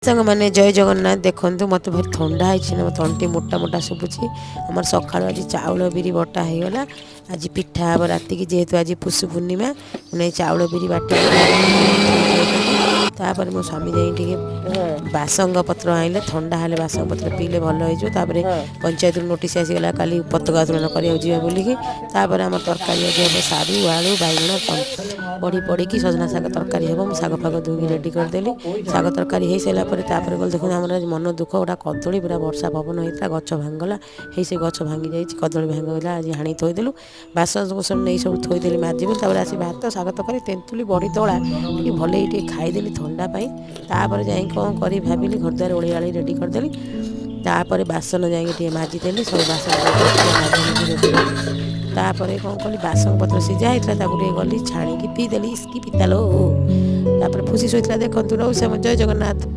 ସାଙ୍ଗମାନେ, ଜୟ ଜଗନ୍ନାଥ। ଦେଖନ୍ତୁ, ମୋତେ ଭାରି ଥଣ୍ଡା ହେଇଛି ନା, ମୋ ତଣ୍ଟି ମୋଟା ମୋଟା ଶୁଭୁଛି। ଆମର ସକାଳୁ ଆଜି ଚାଉଳ ବିରି ବଟା ହେଇଗଲା। ଆଜି ପିଠା ହେବ ରାତିକି, ଯେହେତୁ ଆଜି ପୁଷୁ ପୂର୍ଣ୍ଣିମା। ମୁଁ ଚାଉଳ ବିରି ବାଟି ତାପରେ ମୋ ସ୍ୱାମୀ ଯାଇ ଟିକେ ବାସଙ୍ଗ ପତ୍ର ଆଣିଲେ। ଥଣ୍ଡା ହେଲେ ବାସଙ୍ଗ ପତ୍ର ପିଇଲେ ଭଲ ହେଇଯିବ। ତାପରେ ପଞ୍ଚାୟତରୁ ନୋଟିସ୍ ଆସିଗଲା, କାଲି ପତାକା ଉତ୍ତୋଳନ କରିବାକୁ ଯିବା ବୋଲିକି। ତାପରେ ଆମର ତରକାରୀ ଆଜି ହେବ, ସାରୁ, ଆଳୁ, ବାଇଗଣ, ବଢ଼ି ପଡ଼ିକି ସଜନା ଶାଗ ତରକାରୀ ହେବ। ମୁଁ ଶାଗ ଫାଗ ଧୋଇକି ରେଡ଼ି କରିଦେଲି। ଶାଗ ତରକାରୀ ହେଇସାରିଲା ପରେ ତାପରେ ଗଲେ, ଦେଖନ୍ତୁ, ଆମର ଆଜି ମନ ଦୁଃଖ, ଗୋଟା କଦଳୀ ପୁରା ବର୍ଷା ପବନ ହେଇଥିଲା, ଗଛ ଭାଙ୍ଗିଗଲା। ହେଇ ସେ ଗଛ ଭାଙ୍ଗି ଯାଇଛି, କଦଳୀ ଭାଙ୍ଗିଗଲା। ଆଜି ହାଣି ଥୋଇଦେଲୁ। ବାସନ କୁସନ ନେଇ ସବୁ ଥୋଇଦେଲି ମାଜିବୁ। ତାପରେ ଆସି ଭାତ, ଶାଗ ତରକାରୀ, ତେନ୍ତୁଳି, ବଢ଼ି ଦଳା ଟିକେ ଭଲକି ଟିକେ ଖାଇଦେଲି ଥଣ୍ଡା ପାଇଁ। ତାପରେ ଯାଇକି କ'ଣ କରି ଭାବିଲି, ଘରଦ୍ୱାର ଓଳି ଆଳି ରେଡ଼ି କରିଦେଲି। ତାପରେ ବାସନ ଯାଇକି ଟିକେ ମାଜିଦେଲି। ସବୁ ବାସନ ମାଜି ରେଡ଼ି କଲି। ତାପରେ କ'ଣ କଲି? ବାସନ ପତ୍ର ସିଝା ହେଇଥିଲା, ତାକୁ ଟିକେ ଗଲି ଛାଣିକି ପିଇଦେଲି। ଇସ୍କି ପିତାଲୋ। ତାପରେ ଫୁସି ଶୋଇଥିଲା। ଦେଖନ୍ତୁ, ରହୁ ସେ। ଜୟ ଜଗନ୍ନାଥ।